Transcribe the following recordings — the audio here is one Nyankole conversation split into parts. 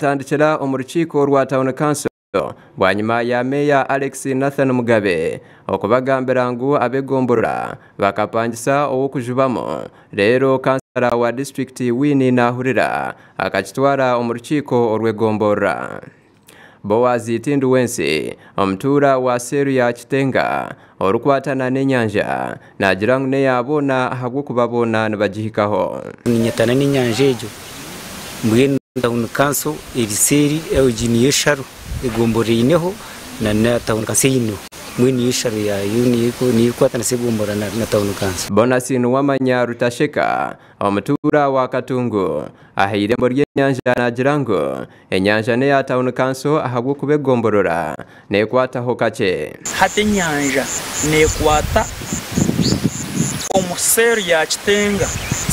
Bikatandikira omu rukiiko rwa Town Council bwanyima ya Meeya Alex Nathan Mugabe okubagambira ngu ab'egomborora bakapangisa ow'okujubamu reero kansara wa disiturikiti Winnie Nahurira akakitwara omu rukiiko orw'egomborora. Boaz Tinduwensi, omutuura wa seeru ya Kitenga orikwatana n'enyanja naagira ngu n'eya boona ahabw'okuba boona nibagihikaho. Ninyetana n'enyanja egyo mbwenu tawuni kanso eri seeri egi niyo esharo egomborora eineho na tawuni kanso eineho mbwenu niyo esharo yaayo niyo erikukwatanisa egomborora na tawuni kanso. Bonasi Nuwamanya Rutasheka, omutuura wa Katungu aha irembo ry'enyanja naagira ngu enyanja n'eya tawuni kanso ahabw'okuba egomborora neekwataho kakye. Hati enyanja neekwata omu seeru ya Kitenga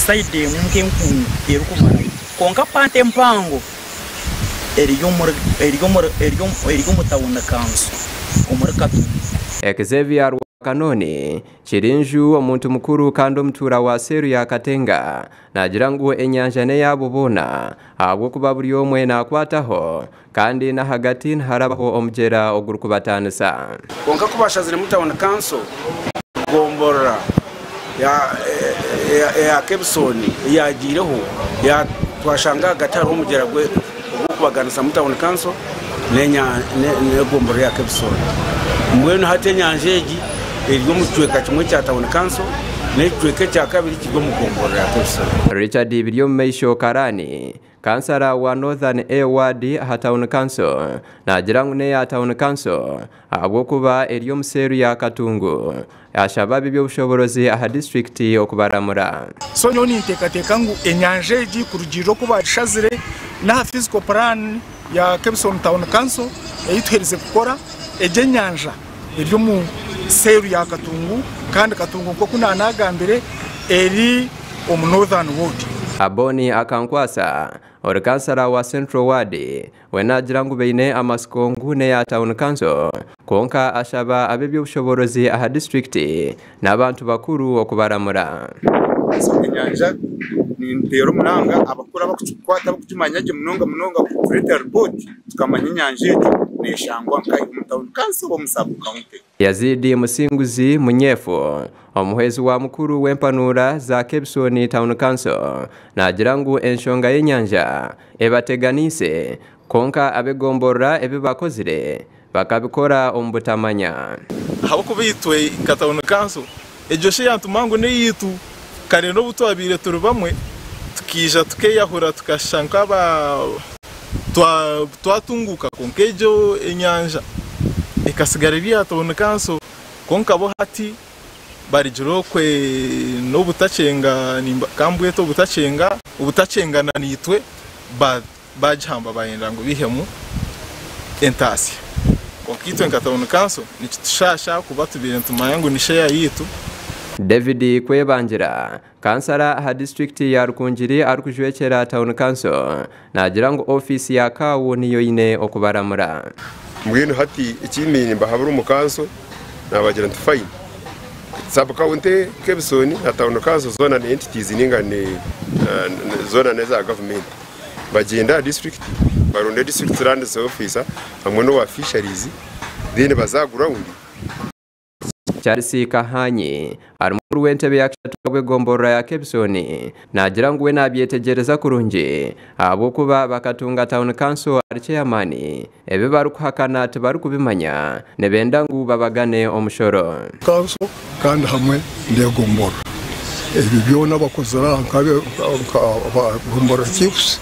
sayidi emwe nk'enkungu erikumarayo kwonka paati empango eri omu tawuni kanso omuri Katungu. Xavier Rwakanoni, Kirinju omuntu mukuru kandi omutuura wa seeru ya Katenga naagira ngu enyanja n'eyaabo boona ahabw'okuba buri omwe naakwataho kandi n'ahagati niharabaho omugyera ogurikubataanisa. Kwonka ku baashaziremu Town Council gomborora eya Kebisoni eyaagiireho, twashanga ahagati hariho omugyera ogurikubaganisamu Town Council n'egomborora eya Kebisoni. Mbwenu hati enyanja egi eri omu kicweka kimwe kya Town Council n'ekicweka ekya kabiri kiri omu gomborora ya Kebisoni. Richard Biryomumaisho Karani, Kansara wa Northern A Ward aha Town Council naagira ngu n'eya Town Council ahabw'okuba eri omu seeru ya Katungu. Ashaba ab'eby'obushoboorozi aha disiturikiti okubaramura. So nyowe ninteekateeka ngu enyanja egi kurugiirira oku baagishazire n'aha physical plan ya Kebisoni Town Council ei tuherize kukora, egi enyanja eri omu seeru ya Katungu kandi Katungu nk'oku naanagambire eri omu Northern Ward. Aboni Akankwasa, ori kansara wa Central Ward, we naagira ngu baine amatsiko ngu n'eya Town Council kwonka ashaba ab'eby'obushoboorozi aha disiturikiti n'abantu bakuru okubaramura. Enyanja ninteera omuranga abakuru abarikukikwata abarikukimanya gye munonga munonga kutureetera ripooti tukamanya enyanja egyo neeshangwa nkahi omu tawuni kanso oba omu sabu kaunti. Yazid Musinguzi Munyefu, omuhwezi wa mukuru w'empanuura za Kebisoni Town Council naagira ngu enshonga y'enyanja ebateganiise kwonka ab'egomborora ebi bakozire bakabikora omu butamanya. Ahabw'okuba itwe nka tawuni kanso egyo shi yantuma ngu n'eyaitu kare n'obu twabaire turi bamwe tukaija tukeyahura tukashusha nk'aba twatunguuka kwonka egyo enyanja ekasigara eri eya tawuni kanso kwonka bo hati barugire okwe n'obutakyenga kambwete obutakyenga obutakyengana naitwe bagihamba bayenda ngu bihemu entaasya kwonka itwe nka tawuni kanso nikitushaasha kuba tubaire nitumanya ngu ni sheya yaitu. David Kwebangira, kansara aha disiturikiti ya Rukungiri arikujwekyera Town Council naagira ngu ofiisi ya CAO niyo eine okubaramura. Mbwenu hati eki nimbahabura omu kanso nabagira nti fine sub county Kebisoni na town council zoona ni entities ninga ni zoona n'eza gavumenti bagyende aha district baronde district lands officer hamwe n'owa fisheries then baze aha ground. Charles Kahanyi ari mukuru w'entebe ya kishatu ahabw'egomborora ya Kebisoni naagira ngu we naabyetegyereza kurungi ahabw'okuba bakatunga Town Council ari chairman ebi barikuhakana tibarikubimanya nibenda ngu babagane omushoro. Council kandi hamwe n'egomborora. Ebi byona bakozire aha nka ba gomborora chiefs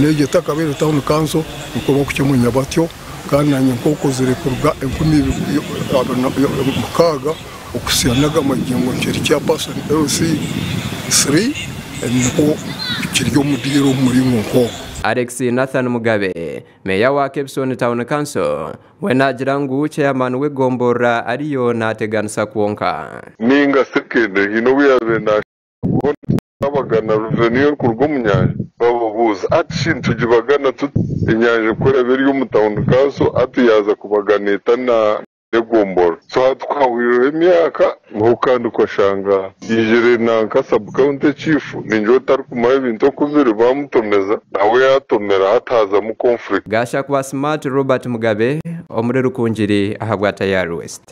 n'egyo etakabaire Town Council nikwo barikukimanya batyo. Kandi naanye nk'okozire kuruga 2006 okuhitsya n'aga magingo nkiri chairperson LC 3 nikwo kiri omu diiro omu muringo nk'ogwo. Alex Nathan Mugabe, Meeya wa Kebisoni Town Council, we naagira ngu chairman w'egomborora ariyo naateganisa kwonka. Ninga second haine obu yaabaire naashaba Twabagana revenue erikuruga omu nyanja bababuuza ati shi nitugibagana tuta? Enyanja ku eraabe eri omu town council ati yaaza kubagana eta na n'egomborora. So hati ku hahwireho emyaka niho kandi okashanga yaijire nanka sub county chief ningira otarikumanya ebintu oku biri bamutomeza nawe yatomera hati hazamu conflict. Gashakuba Smart Robert Mugabe omuri Rukungiri ahabwa Tayari West.